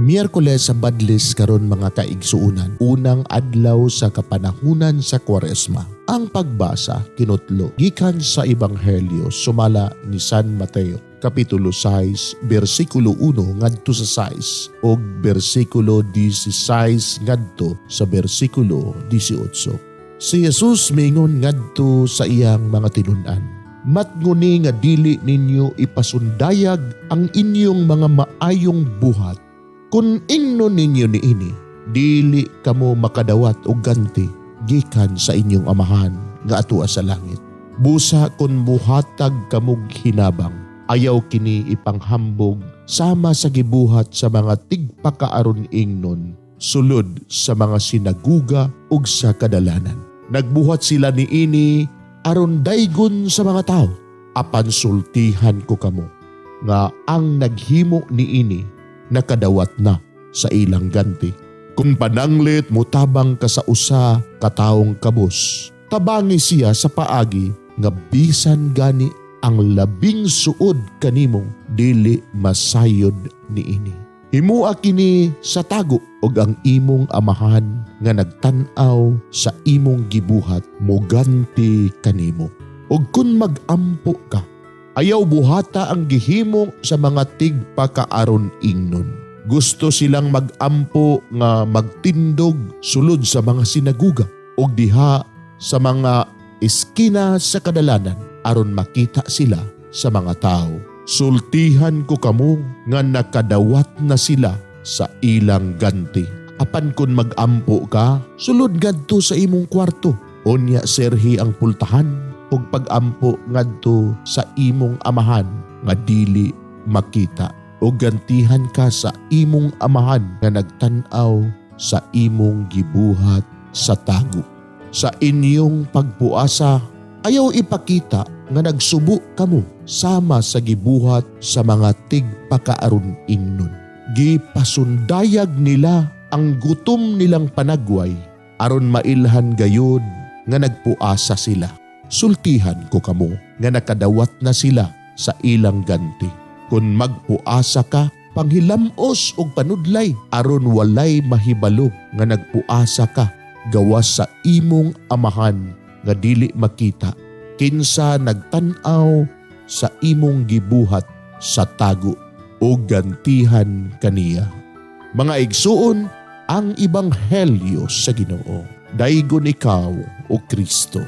Miyerkules sa Badlis karon, mga kaigsuunan, unang adlaw sa kapanahunan sa Kwaresma. Ang pagbasa kinutlo gikan sa Ebanghelyo sumala ni San Mateo, Kapitulo 6, bersikulo 1 ngadto sa 6 ug bersikulo 16 ngadto sa bersikulo 18. Si Jesus miingon ngadto sa iyang mga tinun-an, "Matnguni nga dili ninyo ipasundayag ang inyong mga maayong buhat. Kung ingnon ninyo niini, dili kamo makadawat og ganti gikan sa inyong Amahan nga atua sa langit. Busa kung muhatag kamog hinabang, ayaw kini ipanghambog sama sa gibuhat sa mga tigpakaaron ingnon sulod sa mga sinaguga ug sa kadalanan. Nagbuhat sila niini aron daygon sa mga tao. Apan sultihan ko kamo nga ang naghimo niini nakadawat na sa ilang ganti. Kung pananglit mutabang ka sa usa ka taong kabus, tabangi siya sa paagi nga bisan gani ang labing suod kanimo dili masayod niini. Himua kini sa tago ug ang imong Amahan nga nagtan-aw sa imong gibuhat moganti kanimo. Ug kun mag-ampo ka, ayaw buhata ang gihimo sa mga tigpakaaron ingnon. Gusto silang mag-ampo nga magtindog sulod sa mga sinaguga ug diha sa mga eskina sa kadalanan aron makita sila sa mga tao. Sultihan ko kamo nga nakadawat na sila sa ilang ganti. Apan kung mag-ampo ka, sulod ngadto sa imong kwarto. Unya serhi ang pultahan ug pag-ampo ngadto sa imong Amahan nga dili makita, ug gantihan ka sa imong Amahan nga nagtan-aw sa imong gibuhat sa tago. Sa inyong pagpuasa, ayaw ipakita nga nagsubo kamo sama sa gibuhat sa mga tigpakaaron ingnon. Gipasundayag nila ang gutom nilang panagway aron mailhan gayud nga nagpuasa sila. Sultihan ko kamo nga nakadawat na sila sa ilang ganti. Kung magpuasa ka, panghilamos og panudlay aron walay mahibalo nga nagpuasa ka gawas sa imong Amahan nga dili makita, kinsa nagtan-aw sa imong gibuhat sa tago o gantihan kaniya." Mga igsuon, ang Ebanghelyo sa Ginoo. Daygon ikaw, o Kristo.